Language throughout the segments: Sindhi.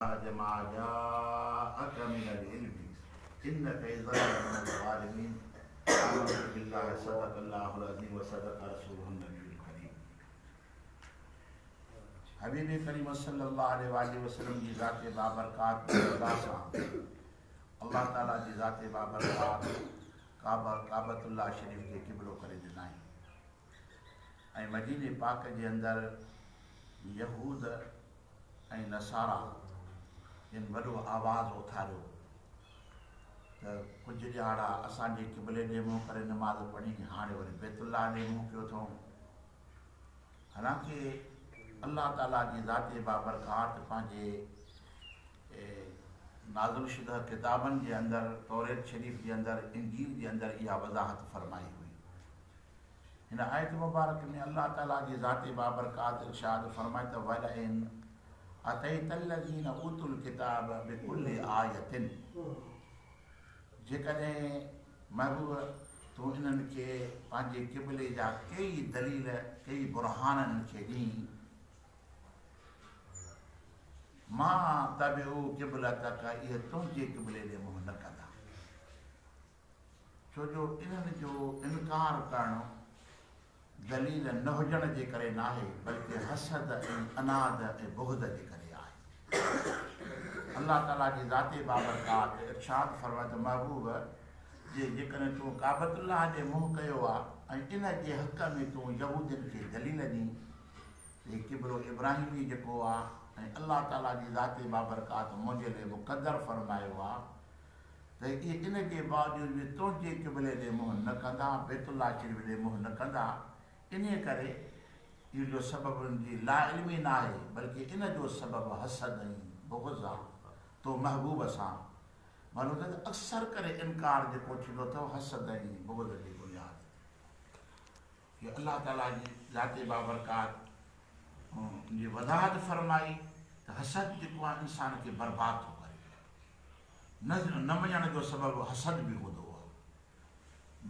بعد ما جاءك من العلم انك اذا لمن الظالمين آمنت بالله صدق الله العظيم وصدق رسوله النبي الڪريم حبيب ڪريم صلي الله عليه واٰله وسلم جي ذات بابرڪات جي رضا سان الله تعالي جي ذات بابرڪات ڪعبه ڪعبة الله شريف کي قبلو ڪري ڏنائين ۽ مديني پاڪ جي اندر يهود ۽ نصارا جن وڏو آواز اٿاريو ته ڪجهه ڏهاڙا اسان جي قبلي ڏي منهن ڪري نماز پڙهي، هاڻي وري بيت الله ڏي منهن ڪيو اٿئون. حالانڪه الله تعاليٰ جي ذات بابرڪات پنهنجي نازل شده ڪتابن جي اندر توريت شريف جي اندر انجيل جي اندر اها وضاحت فرمائي هئي. هن آيت مبارڪ ۾ الله تعاليٰ جي ذات بابرڪات ارشاد فرمائي ته ولئن اتيت الذين اوتوا الڪتاب بڪل آية جيڪڏهن محبوب تون انهن کي پنهنجي قبلي جا ڪيئي دليل ڪيئي برهان انهن کي ڏين ما تبعوا قبلتک اهي تنهنجي قبلي ڏي منهن نه ڪندا. ڇو جو انهن جو انڪار ڪرڻ دليل نه هجڻ جي ڪري ناهي بلڪه حسد ۽ عناد ۽ بغض جي ڪري آهي. الله تعاليٰ جي ذات بابرڪات ارشاد فرمائي ته محبوب جي جيڪڏهن تون ڪعبة الله ڏي منهن ڪيو آ ۽ ان جي حق ۾ تون يهودين کي دليل ڏين ته هي قبلو ابراهيمي جيڪو آ ۽ الله تعاليٰ جي ذات بابرڪات منهنجي لئه مقدر فرمايو آ ته اهي ان جي باوجود به تنهنجي قبلي ڏي منهن نه ڪندا، بيت الله شريف ڏي منهن نه ڪندا، انهيء ڪري اهو جو سبب انهن جي لاعلمي ناهي، بلڪه ان جو سبب حسد ۽ بغض آ، تو محبوب سان. معلوم ٿيو ته اڪثر ڪري انڪار جيڪو ٿيندو اٿو حسد ۽ بغض جي بنياد تي. جو الله تعاليٰ جي ذات بابرڪات ان جي وضاحت فرمائي ته حسد جيڪو آهي انسان کي برباد ٿو ڪري. نه نه مڃڻ جو سبب حسد به هوندو آهي،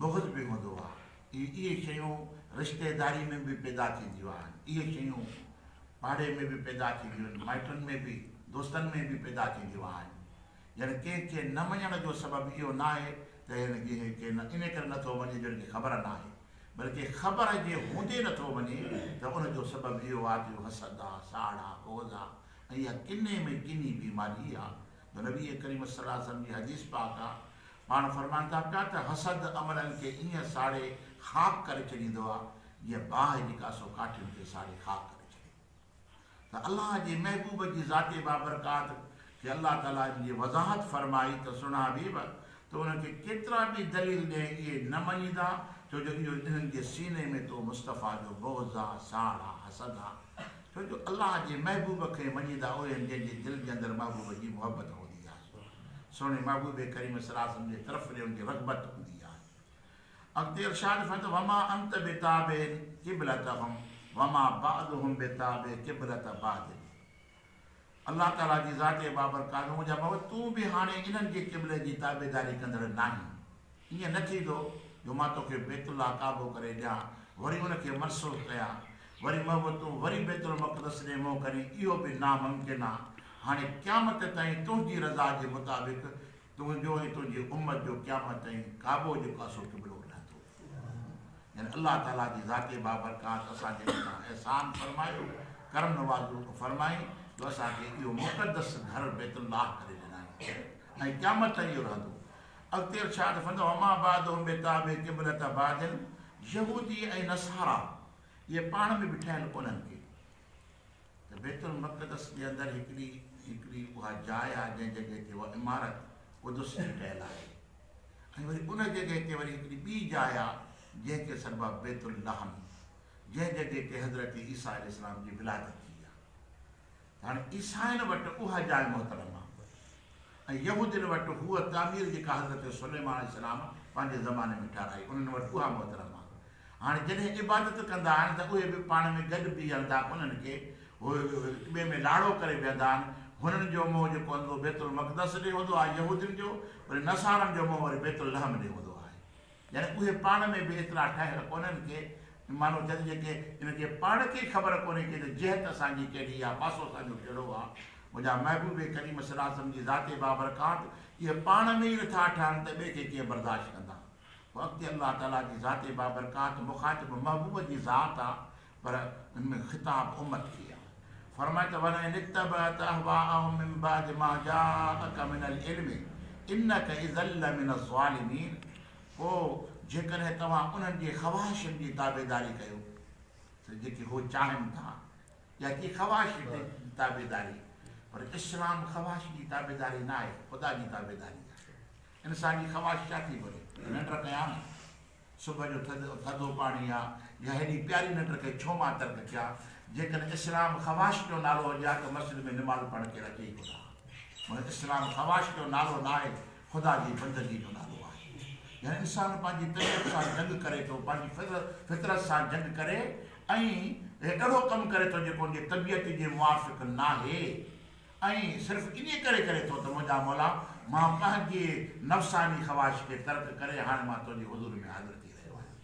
بغض به هوندو آهي. اهي شيون رشتيداري ۾ به پيدا ٿينديون آهن، اهي شيون پاڙي ۾ به پيدا ٿينديون آهن، مائٽن ۾ به، دوستن ۾ به پيدا ٿينديون آهن. يعني ڪنهن کي نه مڃڻ جو سبب اهو ناهي ته هن کي ان ڪري نٿو مڃي جو هن کي خبر ناهي، بلڪه خبر جي هوندي نٿو مڃي ته ان جو سبب اهو آهي ته اهو حسد آ، ساڙ آ، بغض آ ۽ اها ڪني ۾ ڪني بيماري آ جو نبي ڪريم صلي الله عليه وسلم جي حديث پاڪ آ، پاڻ فرمائن ٿا پيا ته حسد عملن کي ائين ساڙي خاڪ ڪري ڇڏيندو آ جيئن باهه جيڪا سو ڪاٺين کي ساڙي خاڪ ڪري ڇڏي. ته الله جي محبوب جي ذات بابرڪات کي الله تعاليٰ ان جي وضاحت فرمائي ته سهڻا حبيب! تون انهن کي ڪيترا به دليل ڏئين اهي نه مڃيندا ڇو جو اهو انهن جي سيني ۾ تو مصطفيٰ جو بغض آ، ساڙ آ، حسد آ، ڇو جو الله جي محبوب کي مڃيندا اهي آهن جنهن جي دل جي اندر محبوب جي محبت هوندي آهي، سهڻي محبوب ڪريم صلي الله عليه وسلم جي طرف ڏي ان جي رغبت هوندي آهي. اڳتي ارشاد فرمائي ٿو، وما انت بتابع قبلتهم وما بعضهم بتابع قبلة بعض الله تعاليٰ جي ذات بابرڪات منهنجا محبوب تون به هاڻي انهن جي قبلي جي تابعداري ڪندڙ ناهين. ائين نه ٿيندو جو مان توکي بيت الله ڪعبو ڪري ڏيان وري ان کي منسوخ ڪيان وري محبوب تون وري بيت المقدس ڏي منهن ڪرين اهو به ناممڪن آ. هاڻي قيامت تائين تنهنجي رضا جي مطابق تنهنجو ۽ تنهنجي امت جو قيامت تائين ڪعبو جيڪو آهي سو قبلو رهندو. يعني الله تعاليٰ جي ذات بابرڪات اسان جي مٿان احسان فرمايو، ڪرم نوازي فرمائي جو اسان کي اهو مقدس گهر بيت الله ڪري ڏنائين ۽ قيامت تائين اهو رهندو. اڳتي ارشاد فرمايو وما بعضهم بتابع قبلة بعض يهودي ۽ نصارا اهي پاڻ ۾ به ٺهيل ڪونهن ڪي. ته بيت المقدس جي اندر هڪڙي هڪڙي اها جاء آهي جنهن جڳهه تي اها عمارت قدس جي ٺهيل آهي ۽ وري ان جڳهه تي وري هڪڙي ٻي جاء آهي جنهن کي سڏبو آهي بيت اللحم جنهن جڳهه تي حضرت عيسيٰ عليه السلام جي ولادت ٿي آهي ته هاڻي عيسائين وٽ اها جاء محترم آهي ۽ يهودين وٽ هوء تعمير جيڪا حضرت سليمان عليه السلام پنهنجي زماني ۾ ٺهرائي انهن وٽ اها محترم آهي. هاڻي جڏهن عبادت ڪندا آهن ته اهي به پاڻ ۾ گڏ بيهندا ڪونهن ڪي هو هڪ ٻئي ۾ لاڙو ڪري بيهندا آهن. هنن جو منهن جيڪو هوندو بيت المقدس ڏي هوندو آهي يهودين جو وري نصارن جو منهن وري بيت اللحم ڏي هوندو آهي. يعني اهي پاڻ ۾ به ايترا ٺهيل ڪونهن ڪي مانو ٿين جيڪي انهن کي پاڻ کي ئي خبر ڪونهي ڪي ته جهت اسان جي ڪهڙي آهي پاسو اسان جو ڪهڙو آهي. منهنجا محبوب ڪريم صلي الله عليه وسلم جي ذات بابرڪات اهي پاڻ ۾ ئي نٿا ٺهن ته ٻئي کي ڪيئن برداشت ڪندا. پوء اڳتي الله تعاليٰ جي ذات بابرڪات مخاطب محبوب جي ذات آ پر ان ۾ خطاب امت کي آ. فرمائي ته ولئن اتبعت اهواءهم من بعد ما جاءک من العلم انک اذا لمن الظالمين پوء جيڪڏهن توهان انهن جي خواهشن جي تابعداري ڪيو ته جيڪي هو چاهين ٿا يا ڪي خواهش جي تابعداري پر اسلام خواهش جي تابعداري نه آهي خدا جي تابعداري آهي. انسان جي خواهش ڇا ٿي پوي؟ ننڊ ڪيان نه صبح جو ٿڌو پاڻي آ يا هيڏي پياري ننڊ کي ڇو مان ترڪ ڪيان؟ جيڪڏهن اسلام خواهش جو نالو هجي ها ته مسجد ۾ نماز پڙهڻ ڪير اچي ئي ڪونه ها. مگر اسلام خواهش جو نالو ناهي خدا جي بندگي جو نالو آهي. يعني انسان پنهنجي طبيعت سان جنگ ڪري ٿو، پنهنجي فطرت سان جنگ ڪري ۽ اهڙو ڪم ڪري ٿو جيڪو ان جي طبيعت جي موافق ناهي ۽ صرف انهيء ڪري ڪري ٿو ته منهنجا مولا مان پنهنجي نفساني خواهش کي ترڪ ڪري هاڻي مان تنهنجي حضور ۾ حاضر ٿي رهيو آهيان.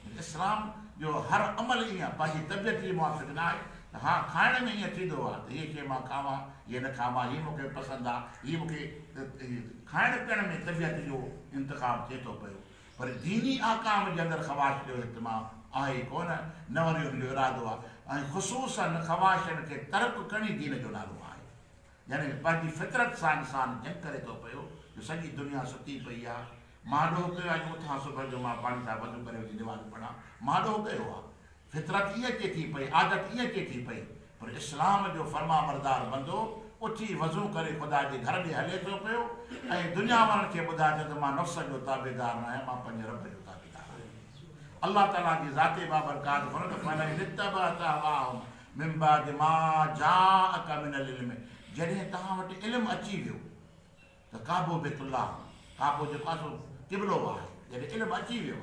يعني اسلام جو هر عمل ائين پنهنجي طبيعت جي موافق نه آهي ته ها کائڻ ۾ ائين ٿيندو آهي ته هيء شيء مان کاوان هيء نه کاوان هيء مون کي پسند آهي هيء مون کي کائڻ پيئڻ ۾ طبيعت جو انتخاب ٿئي ٿو پيو پر ديني احڪام جي اندر خواهش جو اهتمام آهي ئي ڪونه، نه وري ان جو ارادو آهي ۽ خصوصاً خواهشن کي ترڪ ڪرڻ ئي دين جو نالو آهي. يعني پنهنجي فطرت سان انسان جنگ ڪري ٿو پيو جو سڄي دنيا ستي پئي آهي، مان ڏوهه ڪيو آهي جو اٿان صبح جو مان پاڻي سان وضو ڪري وڃي نماز پڙهان، مان ڏوهه ڪيو آهي. فطرت ائين اچي ٿي پئي، عادت ائين اچي ٿي پئي، پر اسلام جو فرمانبردار بندو اٿي وضو ڪري خدا جي گهر ڏي هلي ٿو پيو ۽ دنيا وارن کي ٻڌائي ٿو ته مان نفس جو تابعدار نه آهيان، مان پنهنجي رب جو تابعدار آهيان. الله تعاليٰ جي ذات بابرڪات فرمائي ٿو، فلئن اتبعت اهواءهم من بعد ما جاءک من العلم جڏهن توهان وٽ علم اچي ويو ته ڪعبو بيت الله، ڪعبو جيڪو آهي سو قبلو آهي، جڏهن علم اچي ويو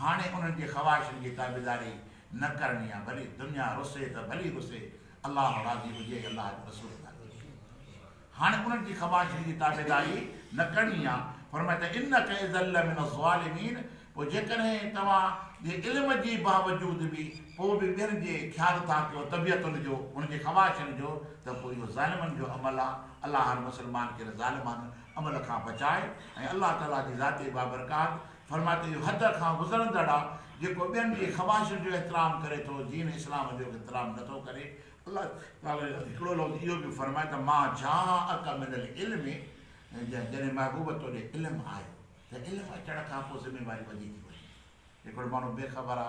هاڻي انهن جي خواهشن جي تابعداري نه ڪرڻي آهي، ڀلي دنيا رسي ته ڀلي رسي، الله راضي هجي ۽ الله جو رسول راضي هجي، هاڻي انهن جي خواهشن جي تابعداري نه ڪرڻي آهي، فرمائي ته انک اذا لمن الظالمين پوء جيڪڏهن توهان جي علم جي باوجود به پوء به ٻين جي خيال ٿا ڪيو طبيعتن جو، انهن جي خواهشن جو ته پوء اهو ظالمن جو عمل آهي، الله هر مسلمان کي ان ظالمانه عمل کان بچائي ۽ الله تعالي جي ذات بابرڪات فرمائي ته اهو حد کان گذرندڙ آهي جيڪو ٻين جي خواهشن جو احترام ڪري ٿو دين اسلام جو احترام نه ٿو ڪري. الله تعالي هڪڙو لفظ اهو به فرمائي ته ما جاءک من العلم جڏهن محبوب تو ڏي علم آيو ته علم اچڻ کان پوء ذميواري وڌي ٿي وڃي. هڪڙو ماڻهو بي خبر آ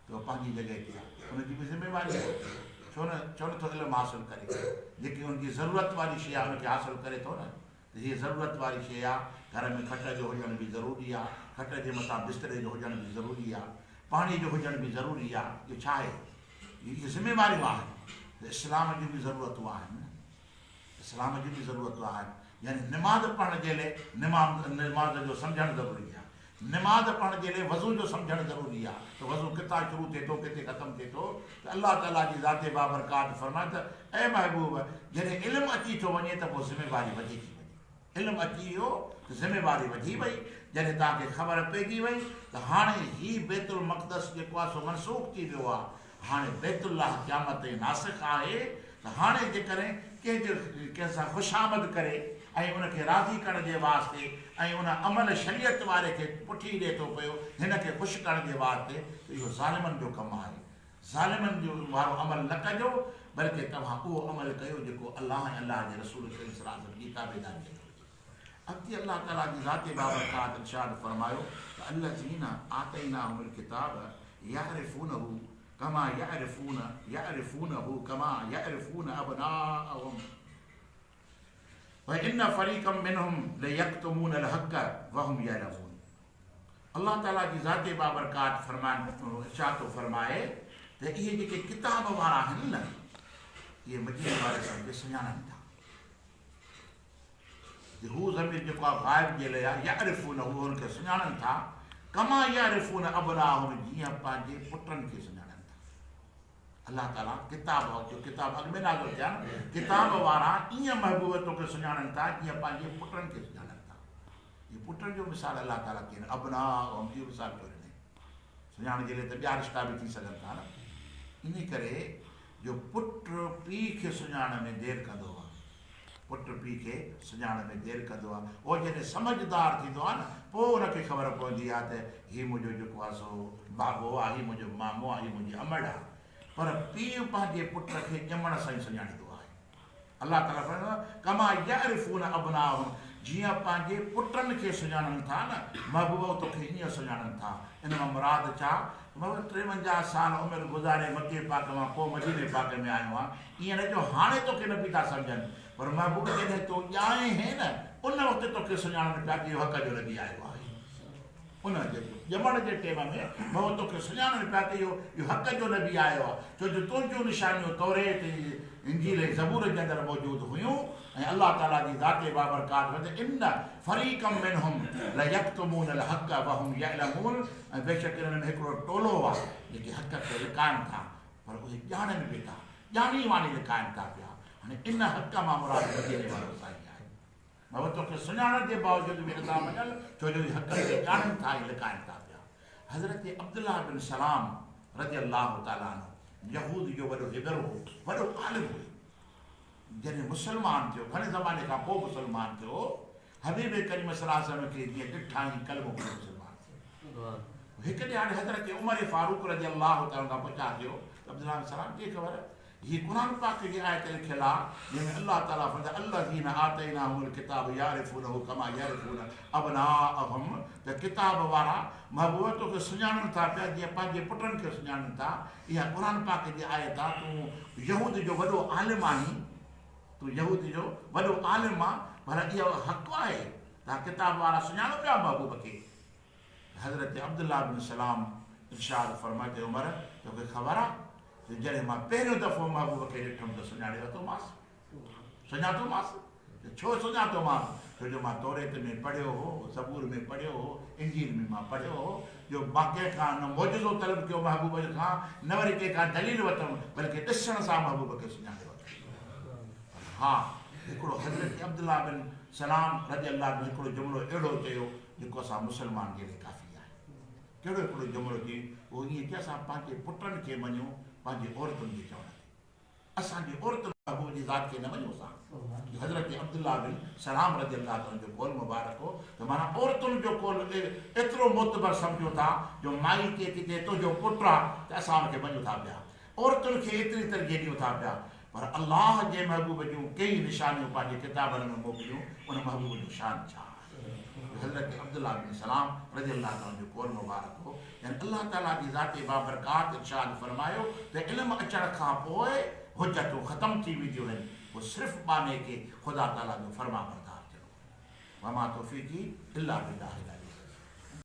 ته اهو پنهنجي جڳهه تي آ، ان جي به ذميواري آهي، ڇو نه ڇو نه ٿو علم حاصل ڪري، جيڪي ان جي ضرورت واري شيء آ ان کي حاصل ڪري ٿو نه ته هيء ضرورت واري شيء آ، گهر ۾ کٽ جو هجڻ به ضروري آ، کٽ جي مٿان بستري جو هجڻ به ضروري آ، پاڻي جو هجڻ به ضروري آ، اهو ڇا آهي؟ اهي ذميواريون آهن ته اسلام جون به ضرورتون آهن نه. اسلام جون به ضرورتون آهن يعني نماز پڙهڻ جي لئي نماز جو سمجهڻ ضروري آهي نماز پڙهڻ جي لئي وضو جو سمجهڻ ضروري آهي ته وضو ڪٿان شروع ٿئي ٿو ڪٿي ختم ٿئي ٿو ته الله تعالي جي ذات بابرڪات فرمائي ته اي محبوب جڏهن علم اچي ٿو وڃي ته پوء ذميواري وڌي ٿي وڃي علم اچي ويو ته ذميواري وڌي وئي، جڏهن توهان کي خبر پئجي وئي ته هاڻي هي بيت المقدس جيڪو آهي سو منسوخ ٿي ويو آهي، هاڻي بيت الله قيامت تائين ناسخ آهي ته هاڻي جيڪڏهن ڪنهن جي ڪنهن سان خوشامد ڪري ۽ ان کي راضي ڪرڻ جي واسطي ۽ ان عمل شريعت واري کي پٺي ڏئي ٿو پيو هن کي خوش ڪرڻ جي واسطي ته اهو ظالمن جو ڪم آهي. ظالمن جو وارو عمل نه ڪجو بلڪه توهان اهو عمل ڪيو جيڪو الله ۽ الله جي رسول ڪريم صلي الله عليه وسلم جي تابعداريء ۾ هجي. اڳتي الله تعاليٰ جي ذات بابرڪات ارشاد فرمايو ته الذين آتيناهم الڪتاب يعرفونه ڪما يعرفون يعرفونه ڪما يعرفون ابناءهم وان فريقا منهم ليڪتمون الحق وهم يعلمون الله تعاليٰ جي ذات بابرڪات فرمان ارشاد ٿو فرمائي ته اهي جيڪي ڪتاب وارا آهن نه اهي مديني واري سان کي سڃاڻن ٿا هو ضمير جيڪو آهي غائب جي لاء آهي يعرفون هو ان کي سڃاڻن ٿا ڪما يعرفون ابناهم جيئن پنهنجي پٽن کي سڃاڻن ٿا الله تعاليٰ ڪتاب جو ڪتاب اڳ ۾ نازل ٿيا نه ڪتاب وارا ائين محبوب توکي سڃاڻن ٿا جيئن پنهنجي پٽن کي سڃاڻن ٿا. هي پٽن جو مثال الله تعاليٰ ڪين ابناءهم اهو مثال پيو ڏني. سڃاڻڻ جي لاء ته ٻيا رشتا به ٿي سگهن ٿا نه. ان ڪري جو پٽ پيء کي سڃاڻڻ ۾ دير ڪندو آهي. پٽ پيء کي سڃاڻڻ ۾ دير ڪندو آهي. اهو جڏهن سمجهدار ٿيندو آهي نه پوء ان کي خبر پوندي آهي ته هي منهنجو جيڪو آهي سو بابو آهي، هي منهنجو مامو آهي، هي منهنجي امڙ آهي. پر پيء پنهنجي پٽ کي ڄمڻ سان ئي سڃاڻيندو آهي. الله تعاليٰ فرمائي ٿو، ڪما يعرفون ابناءهم جيئن پنهنجي پٽن کي سڃاڻن ٿا نه، محبوب هو توکي ائين سڃاڻن ٿا. ان مان مراد ڇا؟ محبوب 53 سال عمر گذاري مڪي پاڪ مان پوء مديني پاڪ ۾ آيو آهين، ائين نه جو هاڻي توکي نه پي ٿا سمجهن، پر محبوب جڏهن تون ڄائين هين نه، ان وقت توکي سڃاڻن پيا ته اهو حق جو نبي آيو آهي. ان جي ڄمڻ جي ٽيم ۾ محبوب توکي سڃاڻن پيا ته اهو اهو حق جو نبي آيو آهي، ڇو جو تنهنجون نشانيون توريت، انجيل ۽ زبور جي اندر موجود هيون ۽ الله تعاليٰ جي ذات بابرڪات فرمائي ٿو، ان فريقا منهم ليڪتمون الحق وهم يعلمون ۽ بيشڪ انهن ۾ هڪڙو ٽولو آهي جيڪي حق کي لڪائن ٿا پر اهي ڄاڻن به ٿا، ڄاڻي واڻي لڪائن ٿا پيا. هاڻي ان حق مان مراد مديني وارو سائين آهي. مگر توکي سڃاڻڻ جي باوجود به نٿا مڃن، ڇو جو اهي حق کي ڄاڻن ٿا ۽ لڪائن ٿا پيا. حضرت عبدالله بن سلام رضي الله تعالٰي عنه يهود جو وڏو حبر هو، وڏو عالم هو. جڏهن مسلمان ٿيو، گهڻي زماني کان پوء مسلمان ٿيو، حبيب ڪريم صلي الله عليه وسلم کي جيئن ڏٺائين ڪلمو پڙهي مسلمان ٿيو. هڪ ڏهاڙي حضرت عمر فاروق رضي الله تعالٰي عنه کان پڇا ٿيو ته عبدالله بن سلام ڪي خبر هي قرآن پاڪ جي آيت لکيل آ جنهن ۾ الله تعاليٰ فرمائي ٿو الذين آتيناهم الڪتاب يعرفونه ڪما يعرفون ابناءهم ته ڪتاب وارا محبوب توکي سڃاڻن ٿا پيا جيئن پنهنجي پٽن کي سڃاڻن ٿا. اها قرآن پاڪ جي آيت آ. تون يهود جو وڏو عالم آهين، تون يهود جو وڏو عالم آن، ڀلا اهو حق آهي توهان ڪتاب وارا سڃاڻو پيا محبوب کي؟ حضرت عبدالله بن سلام ارشاد فرمايو ته عمر! توکي خبر آ ته جڏهن مان پهريون دفعو محبوب کي ڏٺم ته سڃاڻي ورتومانس، سڃاتومانس، ته ڇو سڃاتومانس؟ ڇو جو مان توريت ۾ پڙهيو هو، زبور ۾ پڙهيو هو، انجيل ۾ مان پڙهيو هو، جو مان ڪنهن کان نه معجزو طلب ڪيو محبوب کان، نه وري ڪنهن کان دليل ورتم، بلڪه ڏسڻ سان محبوب کي سڃاڻي ورتم. پر ها، هڪڙو حضرت عبدالله بن سلام رضي الله عنه هڪڙو جملو اهڙو چيو، جيڪو اسان مسلمان جي لاء ڪافي آهي. ڪهڙو هڪڙو جملو چئي، اهو ائين چئي اسان پنهنجي پٽن کي مڃون پنهنجي عورتن جي چوڻ تي. اسان جي عورتن محبوب جي ذات کي نه مڃون اسان. جو حضرت عبدالله بن سلام رضي الله تعالٰي عنه جو قول مبارڪ هو ته معنيٰ عورتن جو قول ايترو معتبر سمجهون ٿا جو مائي چئي ٿي ته تنهنجو پٽ آ ته اسان ان کي مڃون ٿا پيا. عورتن کي ايتري ترجيح ڏيون ٿا پيا پر الله جي محبوب جون ڪيئي نشانيون پنهنجي ڪتابن ۾ موڪليون ان محبوب جو شان ڇا آهي جو حضرت عبدالله بن سلام رضي الله تعالٰي عنه جو قول مبارڪ هو يعني الله تعالٰي جي ذات بابرڪات ارشاد فرمايو ته علم اچڻ کان پوء حجتون ختم ٿي وينديون آهن پوء صرف ٻانهي کي خدا تعالٰي جو فرمانبردار ٿيڻو آهي وما توفيقي الا بالله العلي.